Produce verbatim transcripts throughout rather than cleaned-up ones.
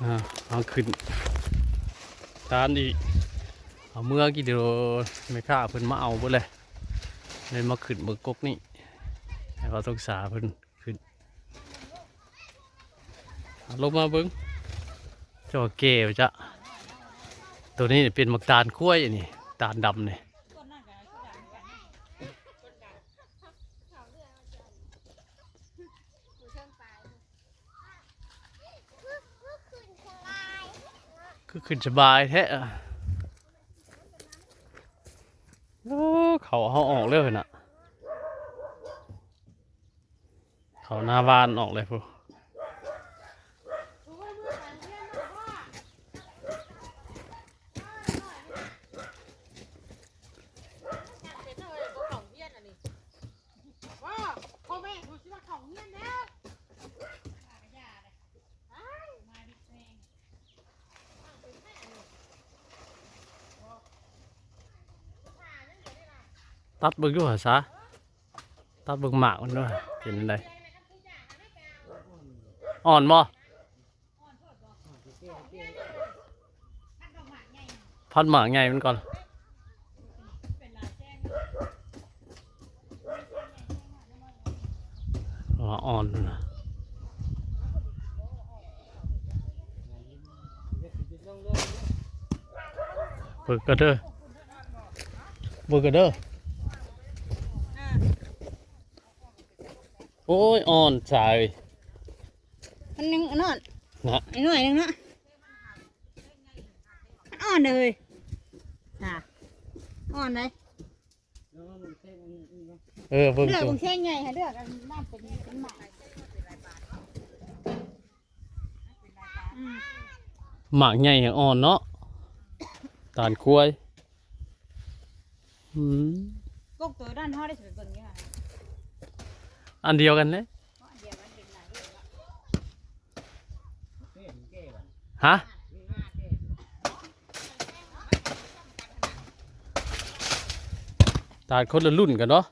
อ่า เอาขึ้นตานอีก เอาเมือกี่เดียว แม่ค้าเพิ่นมาเอาเบิดเลย เลยมาขึ้นเบิ่งกกนี่ แล้วก็ต้องสาเพิ่นขึ้น เอาลงมาเบิ่ง เจ้าแก่จ้ะ ตัวนี้เป็นหมากตาลกล้วยอันนี้ ตาลดำนี่ คือขึ้นสบายแท้อะ โอ้ เขาเอาออกเลยน่ะ เขาหน้าบ้านออกเลยพู้น ตัดเบิ่งดูหาซะ ตัดเบิ่งหมากมันด้วย เป็นจั่งใด อ่อนบ่ พันหมากใหญ่มันก่อน อ๋อ อ่อนนะ เบิ่งกันเด้อ เบิ่งกันเด้อ โอ้ย อ่อนสาย มันยังอ่อน นะ อีกหน่อยหนึ่งเนาะ มันอ่อนเลย ค่ะ อ่อนเลย เออ เบิ่ง เลือก ตัว เบิ่งแข้งใหญ่ค่ะ เลือกอันนั้นเป็น เป็นหมาก อืม หมากใหญ่อ่อนเนาะ ตาลกล้วย อืม กกตัวนั้นเฮาได้สิไปเบิ่งอยู่หั่น อันเดียวกันเลย อันเดียวกันเป็นหลายรุ่นเนาะ ฮะ ตาลคนละรุ่นกันเนาะ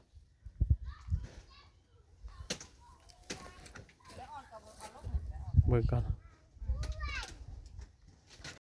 เบิ่งก่อน